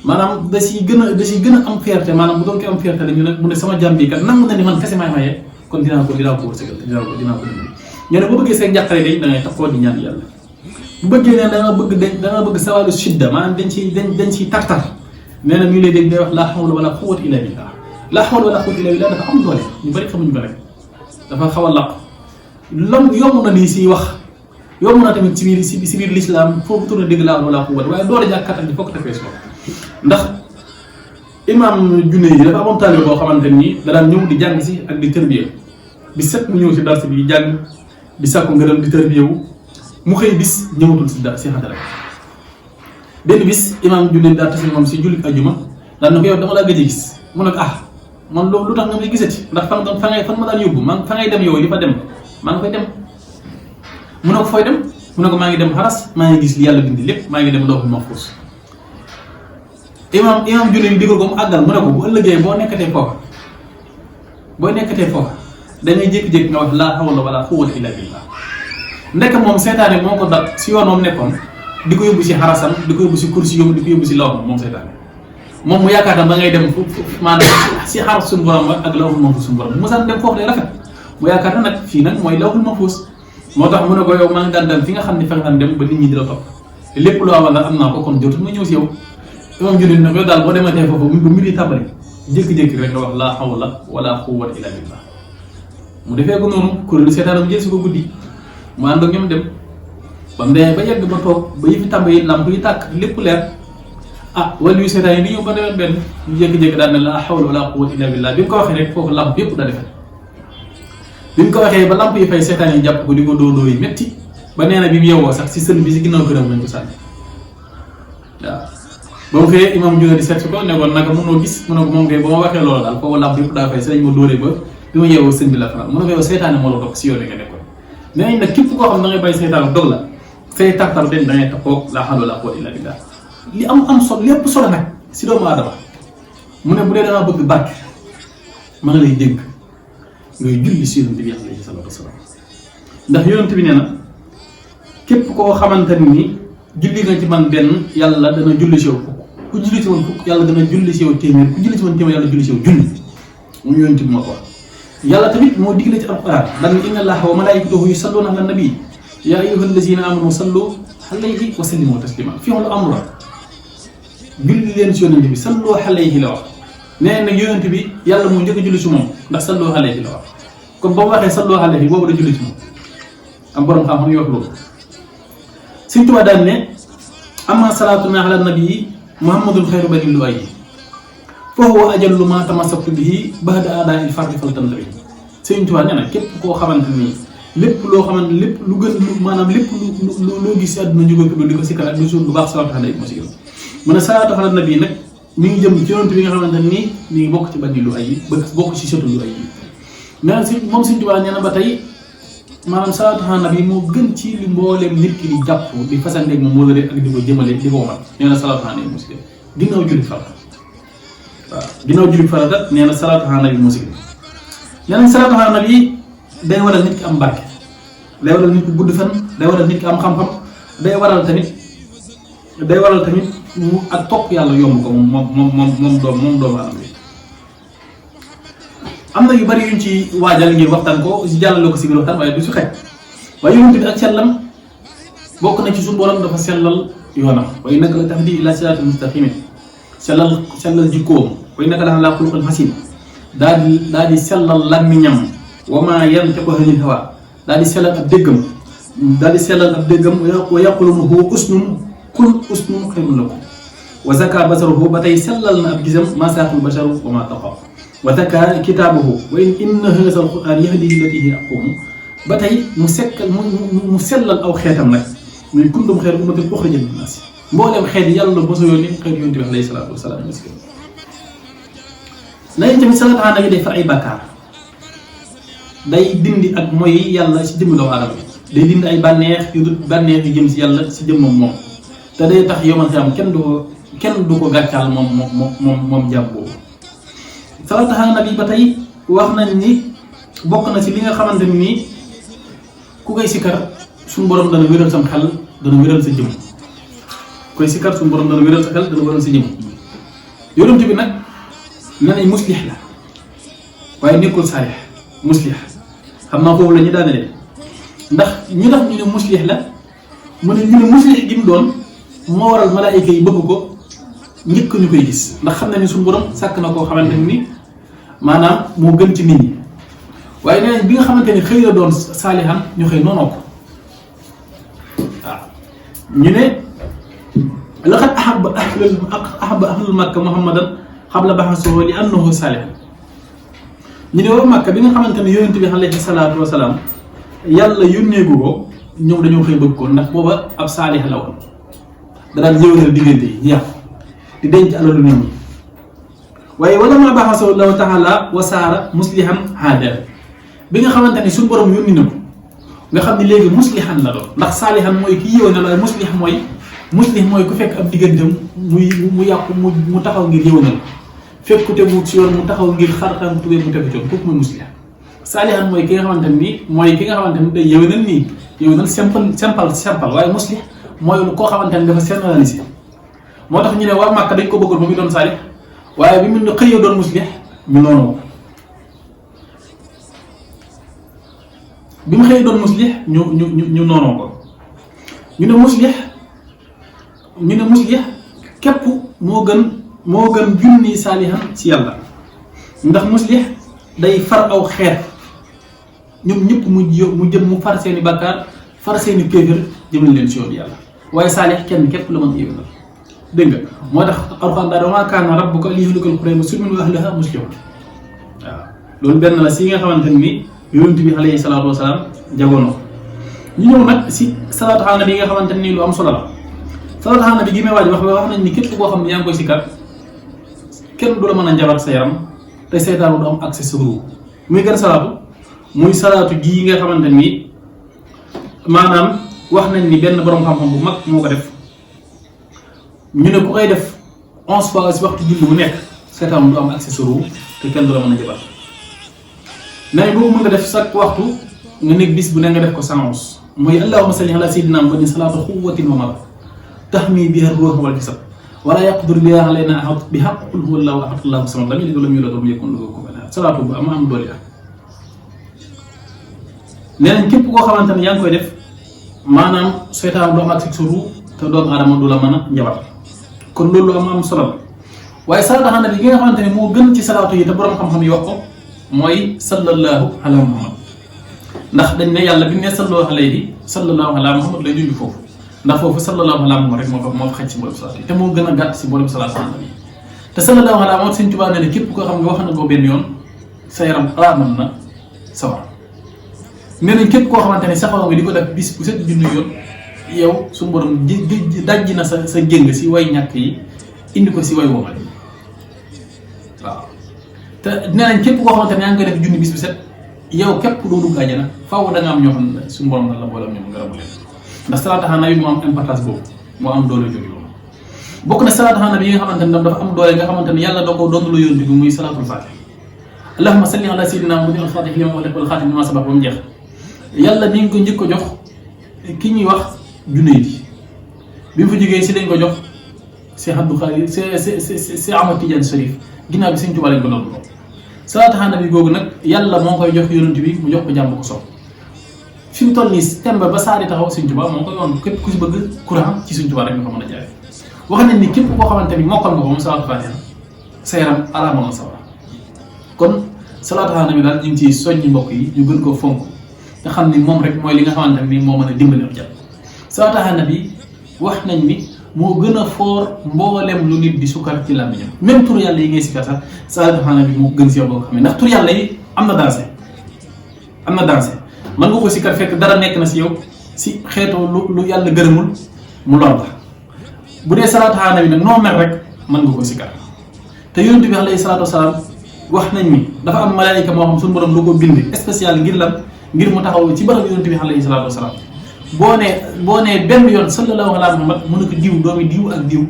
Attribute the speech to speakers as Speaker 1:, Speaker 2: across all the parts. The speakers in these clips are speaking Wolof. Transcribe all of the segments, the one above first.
Speaker 1: maanaam da si gën a am fierté maanaam bu doon ko am fierté la ñu ne mu ne sama jàmm bi kat nangu na ni man kese maay maye kon dinaa ko wërsëgal dinaa ko ñu ne boo bëggee seen njàqare dañ da ngay taxoo di ñaan yàlla bu bëggee ne da nga bëgg sawalu shidda maanaam dañ ciy tartar nee na ñu lay dégg day wax laa hawla wala quwwata illa billah laa hawla wala quwwata illa billah dafa am doole ñu bari xamuñu ko rek dafa xaw a laq lam yomb na nii si wax yomb na tamit si biir l'islam foofu tourné dégg laa wala quwwata waaye doole jàkk kattan bi fokk tefee so ndax imam junne yi dafa amoon taalibe boo xamante ni da daan ñëw di jàng si ak di tërbiya bi set mu ñëw si darsi bi jàng di sàkku ngërëm di tërbiya wu mu xëy bis ñëwatul si xadara benn bis imam junne daa tase moom si jullit ajuma daan na ko yow dama laa gëj a gis mu ne ko man loolu lu tax nga may gisati ndax fan ma daan yóbbu fa ngay dem yow li fa dem maa ngi koy dem mu ne ko fooy dem mu ne ko maa ngi dem xaras maa ngi gis li yàlla bindi lépp maa ngi dem lawhul mahfuus imam junne yi digal ko mu àggal mu ne ko bu ëllëgee boo nekkatee foofa da ngay jékki-jékki nga wax laa hawla wala quwwata illa billah ndekk moom seytaane moo ko dab si yoon moom nekkoon di ko yóbbu si xarasam di ko yóbbu si kursi yom di ko yóbbu si lawham moom seytaane moom mu yaakaar ba ngay dem maanaam si xaras suñu borom ba ak lawhul mahfuus suñu borom bu mosaan dem foofu day rafet mu yaakaar nag fii nag mooy lawhul mahfuus moo tax mu ne ko yow maa ngi daan dem fi nga xam ne fexe daan dem ba nit ñi di la topp lépp loo amal am naa ko kon jotul ma ñëw si yow imam junne ne ko yow daal boo dematee foofu ba mbir yi tàmbali jékki-jékki rek nga wax laa hawla wala quwwata illa billah mu defee ko noonu kuréelu seetaanam jël si ko guddi mu ànd ak ñoom dem ba mu demee ba yegg ba toog ba yëfi tàmbali lamp yi tàkk lépp leer wala yu seetaan yi di ñëw ba demee benn ñu jékki-jékki daal ne laa hawla wala quwwata illa billah bi mu ko waxee rek foofu lamp yëpp daa defee bi mu ko waxee ba lamp yi fay seetaan yi jàpp ko di ko dóor yi métti ba nee na bi mu yeewoo sax si sën bi si ginnaaw këram lañ ko sànni waaw ba mu xëyee imam jóge di seet si ko ne ko naka mënoo gis mu ne ko moom kay ba ma waxee loolu daal foofu lamp yëpp daa fay si lañ ma dóoree ba bi ma yeewoo sën bi la fanaan mu ne ko yow seytaane moo la topp si yoon nga nekkoon nee nañ nag képp koo xam da ngay bàyyi seytaane dog la say tartar den da ngay taxaw laa hawla wala quwwata illa billah li am solo lépp solo nag si doomu aadama mu ne bu dee dangaa bëgg barke maa ngi lay dégg ngay julli si yonent bi alayhi salaatu wasalaam ndax yonent bi nee na képp koo xamante ni julli nga ci man benn yàlla dana julli si yow fukk ku julli si woon fukk yàlla dana julli si yow téeméer ku julli si woon téeméer yàlla julli si yow junni moom yonent bi moo ko wax yàlla tamit moo digle ci alquran daan ne inna allaha wa malaikatahu yusalluna ala nabi ya ayyuha allazina amanu sallu alayhi wa sallimu taslima fii lu amru julli leen si yonent bi sallu alayhi la wax nee na yonent bi yàlla moo njëkk a julli si moom ndax sallu alayhi la wax kon ba mu waxee sallu alayhi boobu da julli si moom am borom xam-xam yu wax loolu Sëñ Tuubaa daan ne amma salaatuna ala nabi muhammadul xayru bani lu ay fa huwa ajallu ma tamassaktu bihi ba'da adaa'il fardi faltantabi Sëñ Tuubaa nee na képp koo xamante ni lépp loo xamante lépp lu gën lu maanaam lépp lu loo gis si àdduna jóge ko di ko sikkar ak lu suur lu baax salaatu ala nabi moo si gën mu ne salaatu ala nabi nag mi ngi jëm ci yonent bi nga xamante ni mi ngi bokk ci bani lu ay bokk ci sëtu lu ay nee na si moom Sëñ Tuubaa nee na ba tey maanaam salaatu ala nabi moo gën ci li mbooleem nit ki di jàpp di fasandeeg moom moo la ak di ko jëmale di ko wamal nee na salaatu ala nabi moo si gën ginnaaw julli farata waaw ginnaaw julli farata nee na salaatu ala nabi moo si gën nee nañ salaatu ala nabi day waral nit ki am barke day waral nit ki gudd fan day waral nit ki am xam-xam day waral tamit mu ak topp yàlla yomb ko moom doomu aadama bi am na yu bari yuñ ci waajal ngir waxtaan ko si jàllale ko si biir waxtaan waaye du si xaj waaye yonent bi ak sellam bokk na ci suñu borom dafa sellal yoonam wa innaka la tahdi ila siraatin mustaqim sellal jikkoom wa innaka la ala xuluqin xasin daal di sellal làmmiñam wa maa yantiqu anil hawaa daal di sellal ab déggam wa yaqulu huwa usnun kun usnun xayrun lakum wa zaka basaruhu ba tey sellal na ab gisam maa saaxul basharu wa maa taqa wa zaka kitaabuhu wa inna haazal qur'aan yahdi lillatii hiya aqwam ba tey mu sellal aw xeetam nag muy kuntum xayra ummatin uxrijat linnaas mboolem xeet yi yàlla mos a yónni xeet yonent bi alayhi salaatu wa salaam nañ tamit salaatu ala nabi day far ay bàkkaar day dindi ak mooy yàlla si jëmmi doomu aadama bi day dindi ay bànneex yu jëm si yàlla si jëmmam moom te day tax yomal xam kenn du ko gàccaal moom jàmm boobu salaatu ala nabi ba tey wax nañ ni bokk na si li nga xamante ni nii ku koy sikkar suñu borom dana wéral sam xel dana wéral sa jëmm koy sikkar suñu borom dana wéral sa xel dana wéral sa jëmm yonent bi nag nee nañ muslix la waaye nekkul saalix muslix xam naa foofu la ñu daanalee ndax ñu tax ñu ne muslix la mu ne ñu ne muslix gi mu doon moo waral malaayika yi bëgg ko njëkk ñu koy gis ndax xam na ni suñu borom sàkk na koo xamante ni maanaam moo gën ci nit ñi waaye nee nañ bi nga xamante ni xëy na doon saalixan ñu xëy noonoo ko waaw ñu ne laqad ahaba ahlul makka muhammadan qabla ba'athihi li annahu saalih ñu ne waa Makka bi nga xamante ne yonent bi alayhi salaatu wasalaam yàlla yónneegu ko ñoom dañoo xëy bëgg ko ndax booba ab saalih la woon da daan yëwénal diggante yi ñu yàqu di denc alalu nit ñi waaye wala ma ba'athahu Allahu ta'ala wa saara muslihan haadar bi nga xamante ne suñu borom yónni na ko nga xam ne léegi muslihan la doon ndax saalihan mooy ki yëwénal waaye muslih mooy ku fekk ab digganteem mu yàqu mu taxaw ngir yëwénal fekk ku tegu ci yoon mu taxaw ngir xartaan tubee mu tegu ci yoon kooku mooy muslih saalihan mooy ki nga xamante ni mooy ki nga xamante ni day yëwénal nii yëwénal simple waaye muslih mooy koo xamante ni dafa généralisé moo tax ñu ne waa Màkka dañ ko bëggoon ba muy doon saalih waaye bi mu xëyee doon muslih ñu noonu ko bi mu xëyee doon muslih ñu noonoo ko ñu ne muslih képp moo gën junni saalihan ci yàlla ndax muslih day far aw xeet ñoom ñëpp mu far seeni bàkkaar far seeni kéefër jëmal leen ci yoonu yàlla waaye saalih kenn képp la mën yéwénal dégg nga moo tax alxuraan daal wa maa kaana rabbuka liyahlikal quraa bi zulmin wa ahluhaa muslihun waaw loolu benn la si nga xamante ni yonent bi alayhi salaatu wasalaam jagoon na ko ñu ñëw nag si salaatu ala nabi nga xamante ni lu am solo la salaatu ala nabi gi may wax nañ ni képp koo xam ne yaa ngi koy sikar kenn du la mën a njabar sa yaram te seytaan du am accès sa ruu muy gën salaatu muy salaatu gii nga xamante ni maanaam wax nañ ni benn borom xam-xam bu mag moo ko def ñu ne ku koy def 11 fois si waxtu julli bu nekk seytaan du am accès sa ruu te kenn du la mën a njabar mais boobu mën nga def chaque waxtu nga nekk bis bu ne nga def ko 111 mooy allahumma salli ala sayyidina muhammadin salaatu quwwatin wa mala tahmi biha ruuha wal jasad wala yaqdur biha alayna ahad bi haqq qul huwa allahu ahad allahu samad lam yalid wa lam yulad wa lam yakun lahu kufuwan ahad salaatu bu am doole la nee nañ képp koo xamante ne yaa ngi koy def maanaam seytaan du am ak sa ruu te doomu aadama du la mën a njabar kon loolu am solo la waaye salaatu ala nabi gi nga xamante ne moo gën ci salaatu yi te borom xam-xam yi wax ko mooy sallallahu ala muhammad ndax dañ ne yàlla bi ne sallallahu ala muhammad lay junj foofu ndax foofu sallallahu ala muhammad rek moo xëj si mboolem salaatu yi te moo gën a gàtt si mboolem salaatu ala nabi te sallallahu ala muhammad Sëñ Tuubaa ne képp koo xam nga wax na ko benn yoon sa yaram araamal na sawar nee nañ képp koo xamante ne saxaw nga di ko def bis bu set junni yoon yow suñu borom dajji na sa jëng si way ñàkk yi indi ko si way womal yi waaw te nee nañ képp koo xamante ne yaa ngi koy def junni bis bu set yow képp doo dugg àjjana faaw da nga am ñoo xam ne suñu borom na la boole ñoom nga rabu leen ndax salaatu ala nabi moo am importance boobu moo am doole jooju loolu bokk na salaatu ala nabi yi nga xamante ne dafa am doole nga xamante ne yàlla da ko doon la yónni bi muy salaatul faatih allahumma salli ala sayyidina muhammadin al-faatih lima ughliqa wal xaatim lima sabaqa ba mu jeex yàlla ni nga ko njëkk ko jox ki ñuy wax Junayd bi mu fa jógee si dañ ko jox Cheikh Abdou Khadre Cheikh Ahmad Tidiane Chérif ginnaaw bi Sëñ Tuubaa lañ ko doon salaatu ala nabi googu nag yàlla moo koy jox yonent bi mu jox ko jàmm ko soob fi mu toll nii tembe ba saari taxaw Sëñ Tuubaa moo koy woon képp ku si bëgg courant ci Sëñ Tuubaa rek nga ko mën a jaay wax nañ ni képp koo xamante ni mokkal nga ko moom salaatu faatiha sa yaram araamal na sawara kon salaatu ala nabi daal ñu ngi ciy soññi mbokk yi ñu gën koo fonk nga xam ni moom rek mooy li nga xamante ni moo mën a dimbali ak jàpp salaatu ala nabi wax nañ ni moo gën a foor mboolem lu nit di sukkar ci làmmiñam même tur yàlla yi ngay sikkar sax salaatu ala nabi moo gën si yow boo ko xamee ndax tur yàlla yi am na dansé mën nga ko sikkar fekk dara nekk na si yow si xeetoo lu yàlla gërëmul mu lor la bu dee salaatu ala nabi nag noo mel rek mën nga ko sikkar te yonent bi alayhi salaatu wasalaam wax nañ ni dafa am malaayika moo xam suñu borom lu ko bind spécial ngir lan ngir mu taxaw ci barab yonent bi alayhi salaatu wasalaam boo nee benn yoon sallallahu ala muhammad mën na ko diw doomi diw ak diw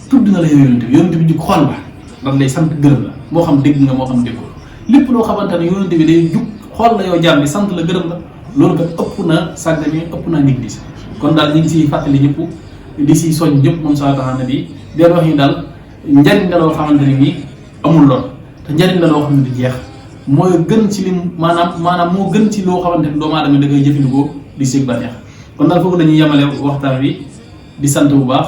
Speaker 1: tudd na la yow yonent bi jug xool ba daf lay sant gërëm la moo xam dégg nga moo xam déggoo lépp loo xamante ne yonent bi day jug xool la yow jaam bi sant la gërëm la loolu kat ëpp na sàggane ëpp na négligé kon daal ñu ngi siy fàttali ñëpp di si soñ ñëpp moom salaatu ala nabi deen wax ñu daal njariñ la loo xamante ne nii amul lool te njariñ la loo xam ne du jeex mooy gën ci lim maanaam moo gën ci loo xamante ne doomu aadama da koy jëfandikoo di seeg bànneex kon daal foofu la ñuy yemale waxtaan wi di sant bu baax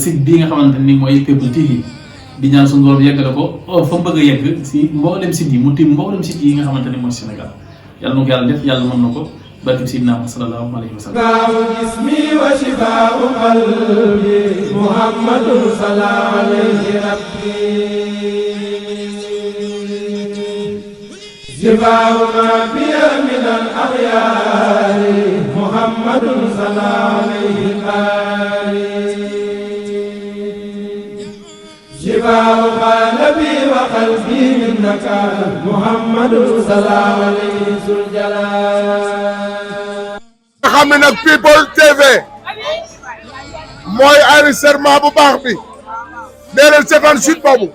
Speaker 1: site bii nga xamante ni mooy People TV di ñaan suñu borom yeggale ko fa mu bëgg a yegg si mboolem site yi mu tim mboolem site yi nga xamante ni mooy Sénégal yàlla na ko yàlla def yàlla mën na ko barke Seydina sallallahu alayhi wa sallam
Speaker 2: jismi wa shifaa qalbi Muhammadun sallallahu alayhi rabbi shifaa ma biya min al axyaari Muhammadun sallallahu alayhi شفاء قلبي وقلبي منك محمد صلى الله عليه وسلم
Speaker 3: xam ne nag People TV mooy enregistrement bu baax bi dee leen seetaan site boobu